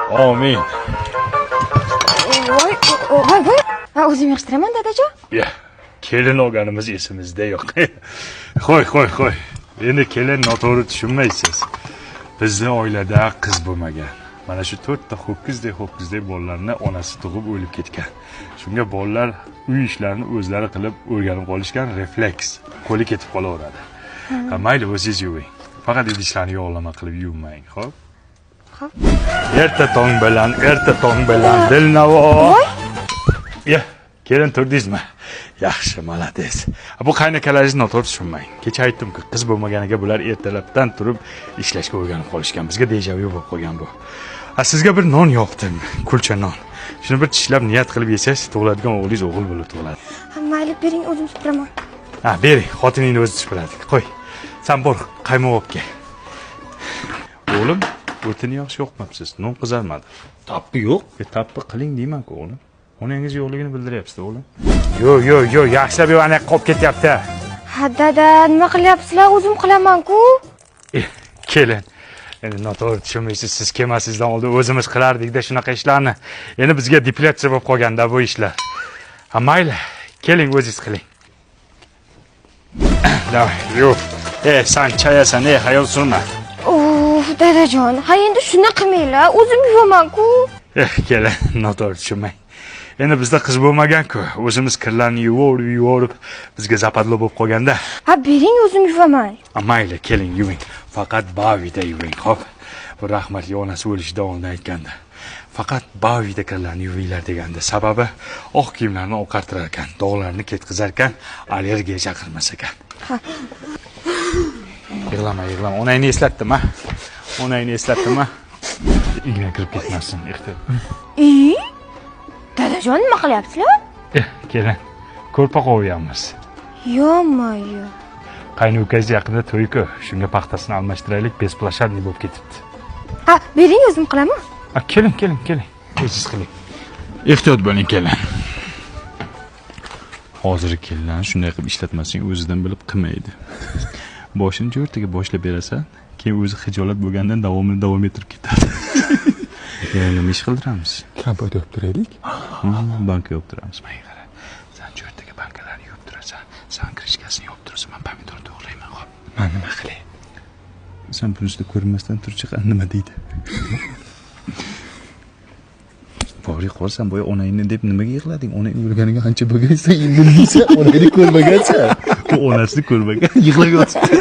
Amin. Voy, voy, voy. Ha, o'zim yig'ishtiraman, dadajon. Ya, kelin olganimiz esimizda yo'q. Qo'y, qo'y, qo'y. Endi kelin noto'g'ri tushunmaysiz. Bizni oilada qiz bo'lmagan. Mana shu to'rtta ho'kizdek ho'kizdek bolalarni onasi tug'ib o'lib ketgan. Shunga bolalar uy ishlarini o'zlari qilib o'rganib qolishgan, refleks. Qo'li ketib qolaveradi. Ha, mayli, o'zingiz yuving. Faqat idishlarni yog'lama qilib yuvmang, xo'p? Xo'p. Erta tong bilan, erta tong bilan Dilnavo. Ya, kelin turdingizmi? Yaxshi, молодец. Bu qaynakalaringizni noto'g'ri tushunmang. Kecha aytdim-ku, qiz bo'lmaganiga bular ertalabdan turib ishlashga o'rganib qolishgan. Bizga dejavu bo'lib qolgan bu. Ha, sizga bir non yoqdim, kulcha non. Shuni bir tishlab niyat qilib yesangiz, tug'iladigan o'g'lingiz o'g'il bo'lib tug'iladi. Ha, mayli, bering, o'zim supuraman. Ha, bering, xotiningni o'zi supuradi. Qo'y. San bor, qaymoq olib kel. O'g'lim, o'tini yaxshi yoqmabsiz. Non qizarmadi. Tappi yo'q. E, tappi qiling deyman-ku, o'g'lim. Onangiz yo'qligini bildiryapsiz, o'g'lim. Yo'q, yo'q, yo'q, yaxshilab yo'q, ana qolib ketyapti. Ha, dada, nima qilyapsizlar? O'zim qilaman-ku. E, kelin. Endi noto'g'ri tushunmaysiz, siz kelmasingizdan oldin o'zimiz qilardik-da shunaqa ishlarni. Endi bizga depilyatsiya bo'lib qolganda bu ishlar. Ha, mayli, keling o'zingiz qiling. Давай, yo'q. E, san chayasan, ey, hayol surma. Uf, dadajon, ha endi shuni qilmanglar, o'zim yuvaman-ku. Eh, kelin, noto'g'ri tushunmang. Endi bizda qiz bo'lmagan-ku. O'zimiz kirlarni yuvorib, yuvorib bizga западло bo'lib qolganda. Ha, bering, o'zim yuvaman. A, mayli, keling, yuving. Faqat bavida yuving, xo'p? Bu rahmatli onasi o'lishidan oldin aytgandi. Faqat bavida kirlarni yuvinglar degandi. Sababi oq kiyimlarni oqartirar ekan, dog'larni ketqizar ekan, allergiya chaqirmas ekan. Yig'lama, yig'lama. Onangni eslatdim, ha? Onangni eslatdim, ha? Igna kirib ketmasin, ehtiyot. I? Dadajon, nima qilyapsizlar? Eh, kelin, ko'rpa qo'yyapmiz. Yo-moyo. Qaynukangiz yaqinda to'y-ku, shunga paxtasini almashtiraylik, бесплощадный bo'lib ketibdi. Ha, bering, o'zim qilaman. A, keling, keling, keling. O'zingiz qiling. Ehtiyot bo'ling, kelin. Hozir kelinlarni shunday qilib ishlatmasang, o'zidan bilib qilmaydi. Boshini jo'rtiga boshlab berasan, keyin o'zi xijolat bo'lgandan davomini davom ettirib ketadi. Yana nima ish qildiramiz? Kompot yopib turaylik. Banka yopib turamiz. Menga qara. San cho'rtaga bankalarni yuvib turasan. San крышка sini yopib turasan. Men pomidorni to'g'rayman, xo'p? Man nima qilay? San bunisida ko'rinmasdan turchi, nima deydi? Bori qolsan, boya onangni deb nimaga yig'lading? Onang o'lganiga qancha bo'lgan, sen endi nima, onangni ko'rmagansan. U onasini ko'rmagan, yig'lab yotibdi.